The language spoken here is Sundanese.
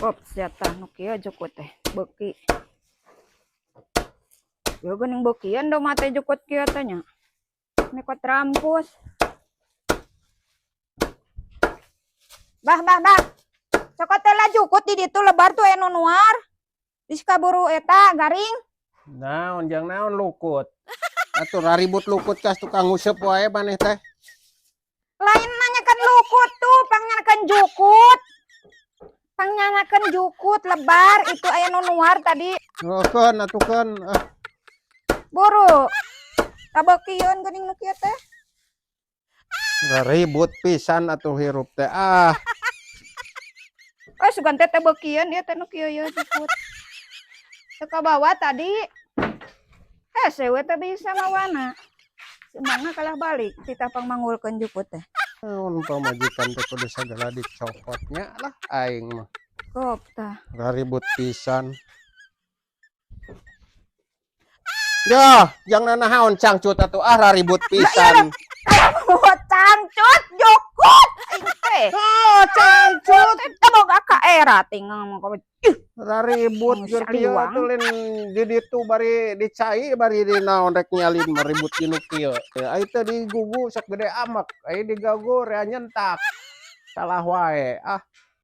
Kop siata nu kieu jukut teh beuki. Ieu geuning beukieun do mate jukut kieu teh nya. Mikot rampus. Bah, bah, bah. Cokot teh lah jukut di ditu lebar tuh aya nu nuar. Geus kaburu eta garing. Naon jang naon lukut? Atuh raribut lukut kas tukang nguseup wae maneh teh. Lain nanyakan lukut tuh, pangnyanyakan jukut. Pangnyanyakan jukut lebar itu aya nu nuar tadi. Keun atuh keun. Ah. Buru. Kabeukieun geuning nu kieu teh. Ribut pisan atuh hirup teh ah. Oh, sugan teh teh beukieun ieu teh nu kieu ieu jukut. Teu kabawa tadi. Hese we teh bisa mawana. Si Emangna kalah balik titah pangmanggulkeun jukut teh. Naon pamajikan teh kudu sagala dicokotnya lah aing mah. Kop tah. Raribut pisan. Yah, jang nanahaon cangcut atuh ah raribut pisan. Oh, cangcut jukut aing teh. Oh, cangcut. Teh boga ka era teh ngomong ka. Raribut Mung keur kieu saliwang. Atuh lain di ditu bari dicai bari di naon rek nyalin meribut di nu kieu. Ai teh digugu sok gede amek, ai digagu rea nyentak. Salah wae ah.